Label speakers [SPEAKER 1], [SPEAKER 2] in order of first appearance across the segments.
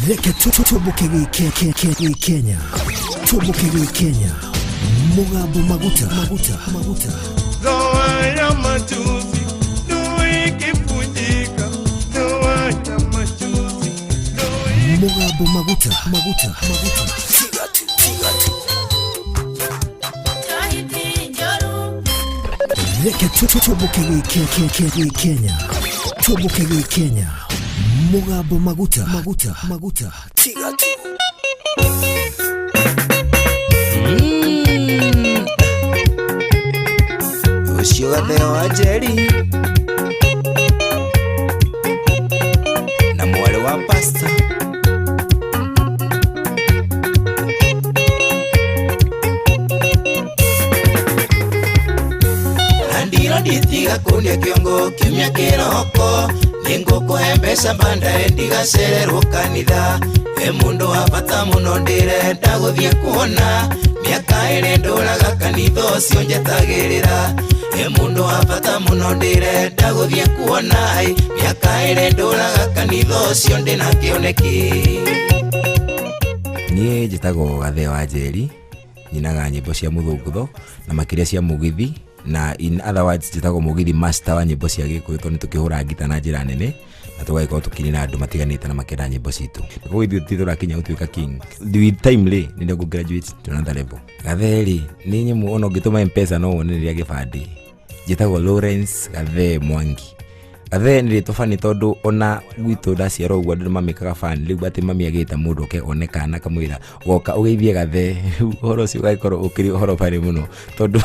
[SPEAKER 1] Reke tumbuke gĩ Kenya, tumbuke gĩ Kenya. Mũgambo maguta, maguta, maguta.
[SPEAKER 2] Ndoa ya machozi, ndoa ikivunjika, ndoa ya machozi, ndoa.
[SPEAKER 1] Mũgambo maguta, maguta, maguta. Tiga tu, tiga tu. Reke tumbuke gĩ Kenya, tumbuke gĩ Kenya. Mũgambo maguta, maguta, maguta. Tiga tu.
[SPEAKER 3] Ũcio Gatheo wa Njeri na mwarĩ wa pasta. Na ndiro nditiga kũnia kĩongo kiumia kĩroko, nĩngũkũhe mbeca bandae ndigacererwo kanitha. E mũndũ wa bata mũno ndĩrenda gũthiĩ kuona, mĩaka ĩrĩ ndũraga kanitha ũcio njetagĩrĩra. E mũndũ wa bata mũno ndĩrenda gũthiĩ kuona, ĩ, mĩaka ĩrĩ ndũraga kanitha ũcio ndĩna kĩoneki. Niĩ njĩtagwo Gathee wa Njeri, nyinaga nyĩmbo cia mũthũngũtho na makĩria cia mũgithi, na in other words njĩtagwo mũgithi master wa nyĩmbo cia Gĩkũyũ, tondũ nĩ tũkĩhũra ngita na njĩra nene na tũgagĩkorwo tũkĩinĩra andũ matiganĩte na makenda nyĩmbo citũ. Koguo ithuĩ tũrakinya gũtuĩka king with time rĩ, nĩ ngũ graduate to another level. Gathee rĩ, nĩ nyamũ ona ũngĩtũma M-Pesa no wone rĩrĩa gĩbandĩ. Njĩtagwo Lawrence Gathee Mwangi. Gathee nĩ rĩtwa bani, tondũ ona gwitũ ndaciarwo ũguo andũ nĩmamĩkaga bani. Rĩu atĩ mami agĩta mũndũ oke one kana kamwĩra goka ũgeithie Gathee. Rĩu ũhoro ũcio ũgagĩkorwo ũkĩrĩ ũhoro bani mũno, tondũ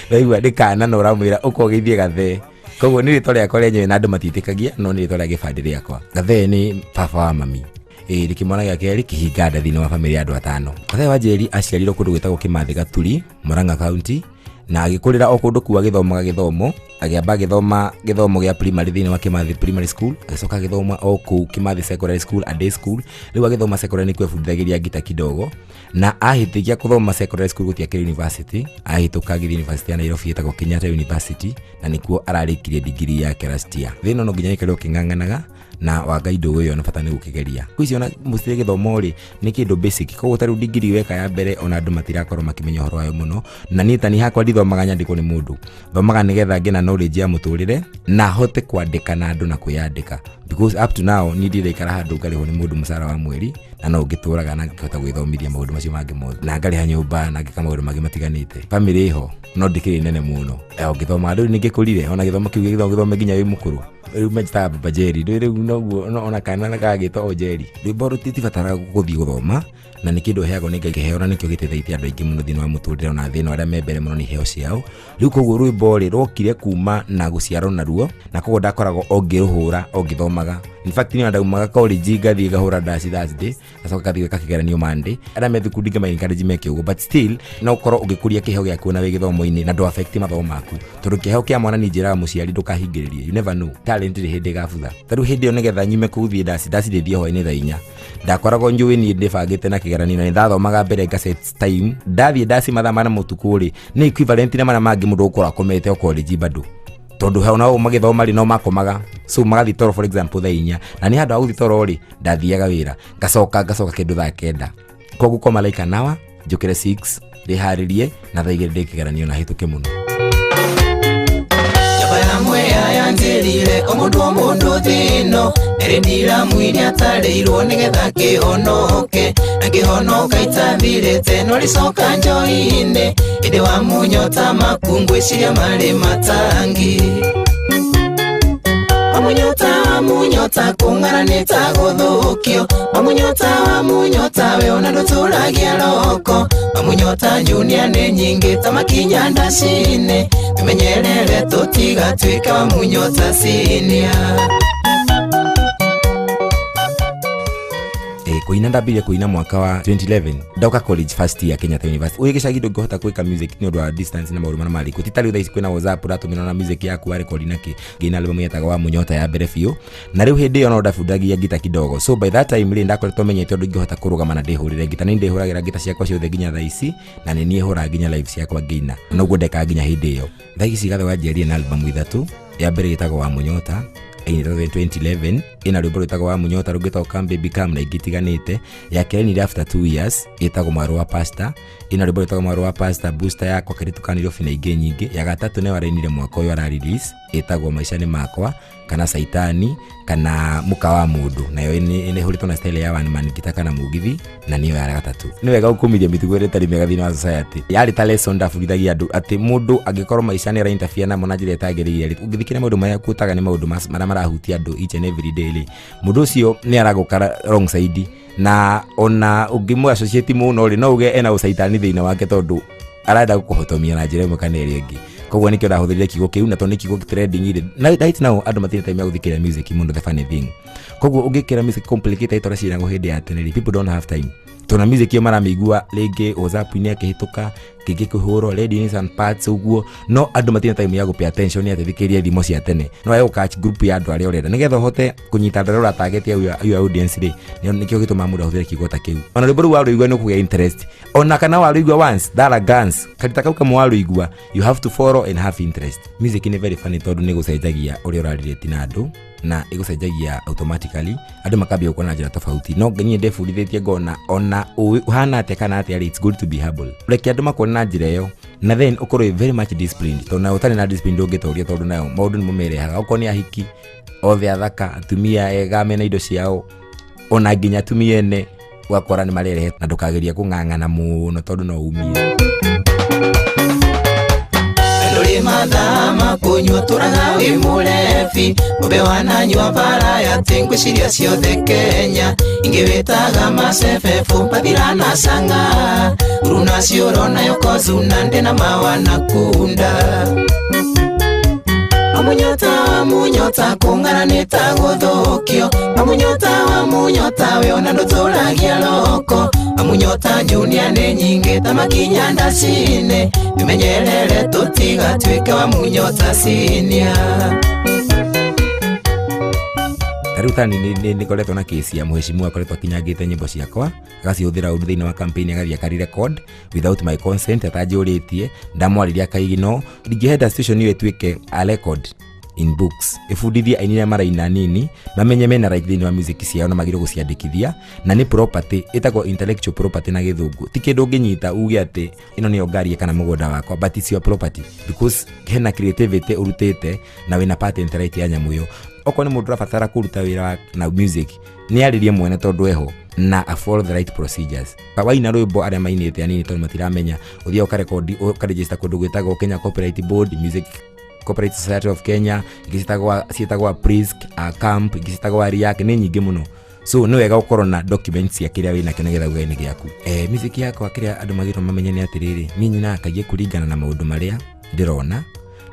[SPEAKER 3] ndaigua nĩ kana na ũramwĩra ũka ũgeithie Gathee. Koguo nĩ rĩtwa rĩakwa rĩenyewe na andũ matiĩtĩkagia, no nĩ rĩtwa rĩa gĩbandĩ rĩakwa. Gathee nĩ baba wa mami, ĩĩ, nĩ kĩmwana gĩa kerĩ kĩhinga nda thĩinĩ wa bamĩrĩ ya andũ atano. Gathee wa Njeri aciarirwo kũndũ gwĩtagwo Kĩmathĩ Gaturi, Murang'a County, na agĩkũrĩra o kũndũ kũu agĩthomaga gĩthomo. Agĩamba agĩthoma gĩthomo gĩa primary thĩinĩ wa Kĩmathĩ Primary School, agĩcoka agĩthoma o kũu Kĩmathĩ Secondary School, a day school. Rĩu agĩthoma secondary nĩkuo ebundithagĩria ngita kidogo, na ahĩtĩkia gũthoma secondary school gũtiakĩrĩ university, ahĩtũka agĩthiĩ university ya Nairobi ĩtagwo Kenyatta University, na nĩkuo ararĩkirie degree yake last year. Thĩna no nginya ĩkorwo ũkĩng'ang'anaga na wangai ndũgũ ĩyo nĩ bata nĩ gũkĩgeria. Kwĩ ona mũcire gĩthomo rĩ, nĩ kĩndũ basic, koguo ta rĩu degree weka ya mbere ona andũ matirakorwo makĩmenya ũhoro wayo mũno. Na niĩ tani hakwa ndithomaga nyandĩkwo nĩ mũndũ, thomaga nĩgetha ngĩe na knowledge ya mũtũrĩre na hote kwandĩka na andũ na kwĩyandĩka, because up to now niĩ ndirĩ ndaikara handũ ngarĩhwo nĩ mũndũ mũcara wa mweri, na no ngĩtũraga na ngĩhota gwĩthomithia maũndũ macio mangĩ mothe na ngarĩha nyũmba na ngĩka maũndũ mangĩ matiganĩte. Family ĩho no ndĩkĩrĩ nene mũno. Ũngĩthoma rĩu nĩngĩkũrire ona gĩthomo kĩu gĩthomo gĩthome nginya wĩ mũkũrũ. Rĩu menjitaga Baba Jerry rĩu noguo ona kana gagĩtwo o Jerry. Rwĩmbo rũtitibataraga gũthiĩ gũthoma, na nĩ kĩndũ heagwo nĩ Ngai kĩheo, na nĩkĩo gĩteithĩtie andũ aingĩ mũno thĩinĩ wa mũtũrĩre ona thĩ ĩno arĩa me mbere mũno nĩ iheo ciao. Rĩu koguo rwĩmbo rĩ rwokire kuma na gũciarwo naruo, na koguo ndakoragwo o ngĩrũhũra o ngĩthomaga. In fact niĩ ndaumaga college ngathiĩ ngahũra ndaci Thursday, ngacoka ngathiĩ gwĩka kĩgeranio Monday. Arĩa me thukuru ndingĩma encourage meke ũguo, but still no ũkorwo ũgĩkũria kĩheo gĩaku na wĩ gĩthomo-inĩ na ndũ affect mathomo maku, tondũ kĩheo kĩa mwana niĩ njĩraga mũciari ndũkahingĩrĩrie, you never know, talent rĩ hĩndĩ ĩgabutha. Ta rĩu hĩndĩ ĩyo nĩgetha nyume kũu thiĩ ndaci ndaci ndĩthiĩ hwaĩ-inĩ thaa 4, ndakoragwo njũĩ niĩ ndĩbangĩte na kĩgeranio na nĩndathomaga mbere nga set time. Ndathiĩ ndaci mathaa 4 mũtukũ rĩ, nĩ equivalent na marĩa mangĩ mũndũ gũkorwo akomete o college bado, tondũ hau nao magĩthoma rĩ no makomaga, so magathiĩ toro for example thaa 4, na nĩ handũ ha gũthiĩ toro rĩ ndathiaga wĩra, ngacoka kĩndũ thaa 9. Koguo koma like an hour, njũkĩre 6 ndĩharĩrie na thaa 2 ndĩ kĩgeranio na hĩtũke mũno. Njamba ya mwea yanjĩrire o mũndũ o mũndũ thĩ ĩno ĩrĩ ndiramwini atarĩirwo nĩgetha kĩhonoke, na kĩhonoka itathirĩte no rĩcoka njohi-inĩ ĩndĩ wa munyota maku ngwĩciria marĩ matangi. Wamunyota, wamunyota, kũng'ara nĩ ta gũthũkio. Wamunyota, wamunyota, we ona ndũtũragia roko. Wamunyota nyunia nĩ nyingĩ ta makinya ndaci-inĩ, tũmenyerere tũtigatuĩke wamunyota sinia.
[SPEAKER 1] Kũina ndambirie kũina mwaka wa 2011 ndoka college first year Kenyatta University. Wĩ gĩcagi ndũngĩhota gwĩka music nĩ ũndũ wa distance na maũndũ marĩa marĩ kuo. Ti ta rĩu thaa ici kwĩna WhatsApp ũratũmĩrwo na music yaku wa record na kĩ. Ngĩina album yetagwo wa Munyota ya mbere biũ, na rĩu hĩndĩ ĩyo no ndabundagia ngita kidogo, so by that time rĩ ndakoretwo menyete ũndũ ingĩhota kũrũgama na ndĩhũrĩre ngita. Nĩ ndĩhũragĩra ngita ciakwa ciothe nginya thaa ici, na nĩ niĩ hũraga nginya live ciakwa ngĩina, noguo ndekaga nginya hĩndĩ ĩyo. Thaa ici Gathe wa Njeri na album ithatũ. Ya mbere ĩtagwo wa Munyota, Ainĩte 2011, ĩna rwĩmbo rwĩtagwo wa Munyota, rũngĩtagwo Come Baby Come na ingĩ itiganĩte. Ya kerĩ ainire after 2 years, ĩtagwo Mwarũ wa Pastor, ĩna rwĩmbo rwĩtagwo Mwarũ wa Pastor, Booster yakwa, Kairĩtu ka Nairobi na ingĩ nyingĩ. Ya gatatũ nĩyo arainire mwaka ũyũ ara release, ĩtagwo Maica nĩ Makwa kana Saitani kana Mũka wa Mũndũ, nayo ĩhũrĩtwo na style ya one man guitar kana mũgithi, na nĩyo ya gatatũ. Nĩ wega gũkumithia mĩtugo ĩrĩa ĩtarĩ mĩega thĩinĩ wa society. Yarĩ ta lesson ndabundithagia andũ atĩ mũndũ angĩkorwo maica nĩ arainterfere namo na njĩra ĩtagĩrĩire rĩ, ũngĩthikĩrĩria maũndũ marĩa kũtaga nĩ maũndũ marĩa marahutia andũ each and every day rĩ, mũndũ ũcio nĩ aragũka wrong side, na ona ũngĩmũ associate mũno rĩ, no uge ena ũcaitani thĩinĩ wake tondũ arenda gũkũhotomia na njĩra ĩmwe kana ĩrĩa ĩngĩ. Koguo nĩkĩo ndahũthĩrire kiugo kĩu, na tondũ nĩ kiugo trending rĩ, na right now andũ matirĩ time ya gũthikĩrĩria music mũno, the funny thing. Koguo ũngĩkĩra music complicated ta ũrĩa ciinagwo hĩndĩ ya tene rĩ, people don't have time, tondũ na music ĩyo maramĩigua rĩngĩ WhatsApp-inĩ akĩhĩtũka, kĩngĩ kũhũrwo ladies and parts ũguo, no andũ matirĩ na time ya gũpay attention atĩ thikĩrĩrie thimo cia tene. No wage gũcatch group ya andũ arĩa ũrenda nĩgetha ũhote kũnyita andũ arĩa ũratarget your audience rĩ, nĩkĩo gĩtũmaga mũndũ ahũthĩre kiugo ta kĩu. Ona rwĩmbo rũu warũigua nĩ ũkũgĩa interest, ona kana warũigua once that guns karita kau kamwe warũigua, you have to follow and have interest. Music nĩ very funny tondũ nĩ gũcenjagia ũrĩa ũrarelate na andũ, na ĩgũcenjagia automatically, andũ makambia gũkuona na njĩra tofauti. No niĩ ndĩbundithĩtie ngona ona ũhana atĩa kana atĩa rĩ, it's good to be humble, reke andũ makuone na njĩra ĩyo, na then ũkorwo wĩ very much disciplined, tondũ na ũtarĩ na discipline ndũngĩtoria, tondũ nayo maũndũ nĩmo merehaga. Okorwo nĩ ahiki othe athaka, atumia ega mena indo ciao, ona nginya atumia ene ũgakora nĩ marerehe, na ndũkageria kũng'ang'ana mũno tondũ no umie.
[SPEAKER 4] Ndũrĩ mathaa ma kũnyua tũraga wĩ mũrebi ng'ombe wananyua bara ya atĩ ngwĩciria ciothe Kenya ingĩ wĩtaga macebebu mbathira na cang'a runa ciũro nayo kozuna ndĩ na mawa na kunda. Amunyota wa munyota kũng'ara nĩ ta gũthũkio, amunyota wa munyota we ona ndũtũragia roko, amunyota junia nĩ nyingĩ ta makinya ndacinĩ, tũmenyerere tũtigatuĩke wa munyota sinia.
[SPEAKER 1] Ta rĩu tani nĩ ngoretwo na kesi ya mheshimiwa akoretwo akinyangĩte nyĩmbo ciakwa, agacihũthĩra ũru thĩinĩ wa campaign, agathiĩ akari-record without my consent atanjũrĩtie. Ndamwarĩria akaigino ndingĩhenda situation ĩyo ĩtuĩke a record in books, ĩbundithie aini arĩa maraina nini mamenye mena right thĩinĩ wa music ciao na magĩrĩirwo gũciandĩkithia, na nĩ property ĩtagwo intellectual property na gĩthũngũ. Ti kĩndũ ũngĩnyita uge atĩ ĩno nĩyo ngari kana mũgũnda wakwa, but it's your property because hena creativity ũrutĩte na wĩna patent right ya nyamũ ĩyo. Okorwo nĩ mũndũ ũrabatara kũruta wĩra na music, nĩ arĩrie mwene tondũ eho na a follow the right procedures. Waina rwĩmbo arĩa mainĩte anini tondũ matiramenya, ũthiaga ũkarekondi ũkaregister kũndũ gwĩtagwo Kenya Copyright Board, Music Copyright Society of Kenya, ingĩ ciĩtagwo PRISK, CAMP, ingĩ ciĩtagwo RIAC, nĩ nyingĩ mũno. So nĩ wega ũkorwo na documents cia kĩrĩa wĩnakĩo nĩgetha uge nĩ gĩaku. Music yakwa kĩrĩa andũ magĩrĩirwo mamenye nĩ atĩrĩrĩ, niĩ nyinaga kaingĩ kũringana na maũndũ marĩa ndĩrona,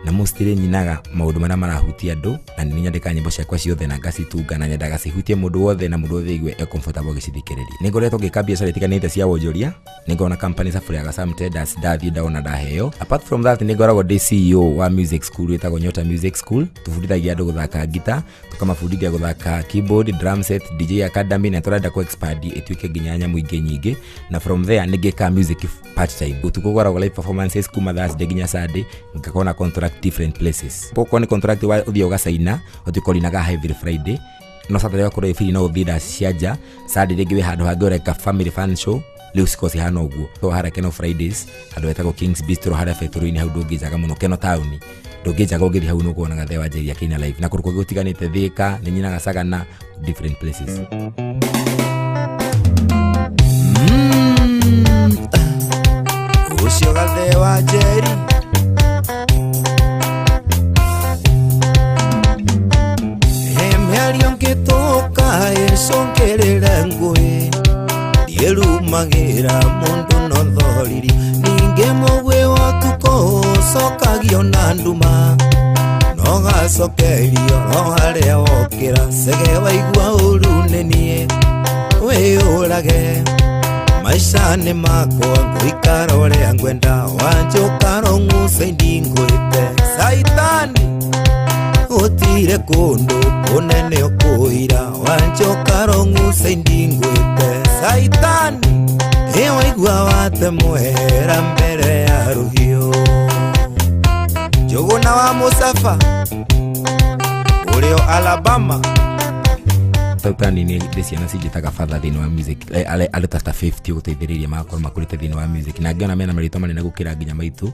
[SPEAKER 1] na mostly nyinaga maũndũ marĩa marahutia andũ, na nĩ nyandĩkaga nyĩmbo ciakwa ciothe na ngacitunga na nyendaga cihutie mũndũ wothe na mũndũ wothe aigue e comfortable agĩcithikĩrĩria. Nĩ ngoretwo ngĩka biacara itiganĩte cia wonjoria, nĩ ngoragwo na company cabũrĩaga some tenders, ndathiĩ ndona ndaheo. Apart from that, nĩ ngoragwo ndĩ CEO wa music school ĩtagwo Nyota Music School. Tũbundithagia andũ gũthaka ngita, tũkamabundithia gũthaka keyboard, drum set, DJ academy, na tũrenda kũ expand ĩtuĩke nginya nyamũ ingĩ nyingĩ, na from there nĩ ngĩkaga music part time. Ũtukũ ngoragwo live performances kuma Thursday nginya Sunday, ngakorwo na contract different places. Okorwo nĩ contract ũthiaga ũgacaina, ũtuĩka ũrinaga every Friday, no Saturday ũgakorwo wĩ free, no ũthiĩ ndaci cia nja. Sunday rĩngĩ wĩ handũ hangĩ ũreka family fun show, rĩu cikorwo cihana ũguo. So harĩa Keno Fridays, handũ hetagwo Kings Bistro harĩa betũrũ-inĩ, hau ndũngĩnjaga mũno Keno taũni, ndũngĩnjaga ũngĩthiĩ hau nĩũkuona Gathee wa Njeri akĩina live, na kũndũ kũngĩ gũtiganĩte Thĩka, nĩ nyinaga Sagana, different places.
[SPEAKER 2] Ũcio Gathee wa Njeri mĩario ngĩtũka ĩcũngĩrĩre ngũĩ ndiĩrumagĩra mũndũ no thoriri, ningĩ mũgwĩ wa ũtukũ ũcokagio na nduma no gacokerio no harĩa wokĩra, cege waigua ũru nĩ niĩ wĩyũrage, maica nĩ makwa ngũikara ũrĩa ngwenda, wanjũka rũng'uca ndingwĩte caitani gũtirĩ kũndũ kũnene ũkũira, wanjũka rũng'uca ndingwĩte caitani ĩ waigua watemwera mbere ya rũhiũ. Njũgũna wa Mũcaba ũrĩa Ũrĩo Alabama.
[SPEAKER 1] Tautani nĩ ndĩ ciana cinjĩtaga father thĩinĩ wa music, andũ ta 50 gũteithĩrĩria magakorwo makũrĩte thĩinĩ wa music, na ngĩona mena marĩtwa manene gũkĩra nginya maitũ,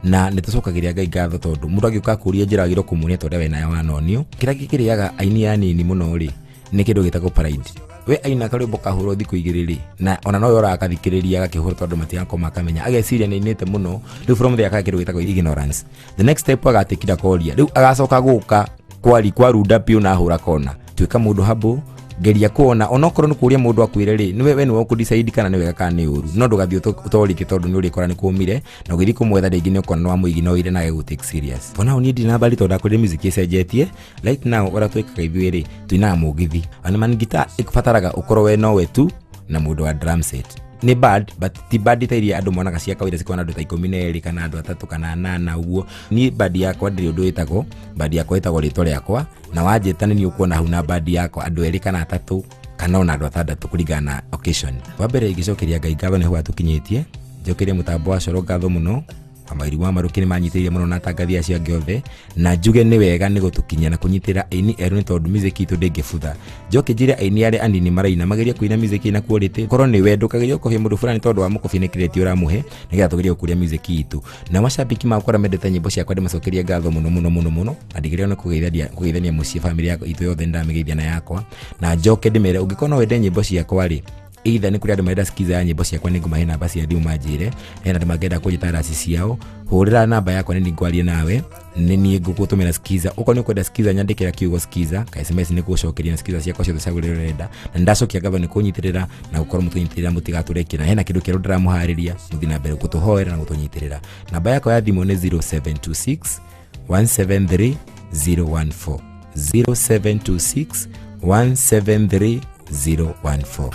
[SPEAKER 1] na nĩ tũcokagĩria Ngai ngatho tondũ mũndũ angĩũka kũria njĩra agĩrwo kũmuonia ta ũrĩa we nayo wanonio. Kĩrĩa gĩkĩrĩaga aini anini mũno rĩ, nĩ kĩndũ gĩtagwo pride. We aina karwĩmbo kahũrwo thikũ igĩrĩ rĩ, na ona nowe ũragathikĩrĩria gakĩhũrwo tondũ matigakorwo makamenya, ageciria nĩ ainĩte mũno. Rĩu from there akaga kĩndũ gĩtagwo ignorance. The next step agatikira koria, rĩu agacoka gũka kwari kwarunda piũ na ahũra kona. Tuĩka mũndũ humble, geria kuona onokorwo nĩ kũria mũndũ akwĩre rĩ, nĩwe we nĩwe ũkũdecide kana nĩ wega kana nĩ ũru, no ndũgathiĩ ũtorĩtie tondũ nĩ ũrĩkora nĩ kũmire, na ũgĩthiĩ kũmwetha rĩngĩ nĩ ũkona nĩ wamũignoire na agagũ take serious. For now niĩ ndirĩ na mbari tondũ ndakorire music ĩcenjetie. Right now ũrĩa twĩkaga ithuĩ rĩ, tuinaga mũgithi ona man guitar ĩbataraga ũkorwo we nowe tu na mũndũ wa drum set. Nĩ bad but ti bad ta iria andũ monaga cia kawaida cikoragwo na andũ ta 12 kana andũ 3 kana 8 ũguo. Niĩ band yakwa ndĩrĩ ũndũ ĩtagwo, band yakwa ĩtagwo rĩtwa rĩakwa, na wanjĩta nĩ niĩ ũkuona hau na band yakwa andũ 2 kana 3 kana ona andũ 6 kũringana na occasion. Wa mbere ingĩcokeria Ngai ngatho nĩ hau atũkinyĩtie, njokerie mũtambo wa Coro ngatho mũno, Kamairu wa Maruki nĩ manyitĩrĩire mũno na atangathi acio angĩ othe, na njuge nĩ wega nĩ gũtũkinyia na kũnyitĩrĩra aini erũ nĩ tondũ music itũ ndĩngĩbutha. Njoke njĩre aini arĩa anini maraina magerie kũina music ĩna quality, korwo nĩ we ndũkagerie gũkobia mũndũ fulani tondũ wa mũkobia nĩ credit ũramũhe, nĩgetha tũgerie gũkũria music itũ. Na macambĩki makwa arĩa mendete nyĩmbo ciakwa ndĩmacokerie ngatho mũno mũno mũno mũno, na ndigĩrĩre nĩ kũgeithania mũciĩ family yakwa itũ yothe nĩndamĩgeithia na yakwa, na njoke ndĩmere ũngĩkorwo no wende nyĩmbo ciakwa rĩ, either nĩ kũrĩ andũ marenda skiza ya nyĩmbo ciakwa nĩ ngũmahe namba cia thimũ manjĩre, hena andũ mangĩenda kũnjĩta raci ciao, hũrĩra namba yakwa nĩ ngwarie nawe, nĩ niĩ ngũgũtũmĩra skiza. Okorwo nĩ ũkwenda skiza nyandĩkĩra kiugo skiza ka SMS nĩ ngũgũcokeria na skiza ciakwa ciothe cia ũrĩa ũrenda, na nĩndacokia ngatho nĩ kũnyitĩrĩra na gũkorwo mũtũnyitĩrĩra mũtigatũrekie, na hena kĩndũ kĩerũ ndĩramũharĩria mũthiĩ na mbere gũtũhoera na gũtũnyitĩrĩra. Namba yakwa ya thimũ nĩ 0726 173 014, 0726 173 014.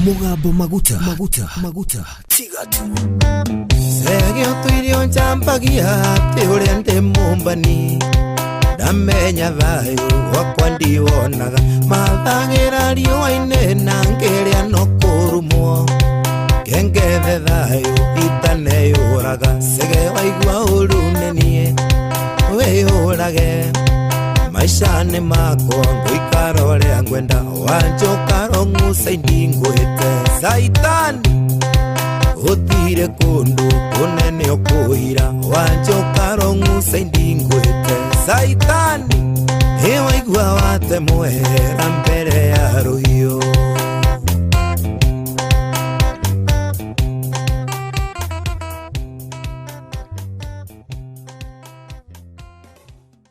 [SPEAKER 5] Mugambo maguta maguta maguta tiga tu.
[SPEAKER 2] Cege ũtũirio njambagia atĩ ũrĩa ndĩ mũmbani, ndamenya thayũ gwakwa ndiwonaga, mathagĩra riũa-inĩ na ngĩrĩa no kũrumwo, kengethe thayũ itaneyũraga, cege waigua ũru nĩ niĩ wĩyũrage, maica nĩ makwa ngũikara ũrĩa ngwenda, wanjũka rong'uca-inĩ ngwĩte Caitani ũthire kũndũ kũnene ũkũhira, wanjũka rong'uca-inĩ ngwĩte Caitani ĩ waigua watemwera mbere.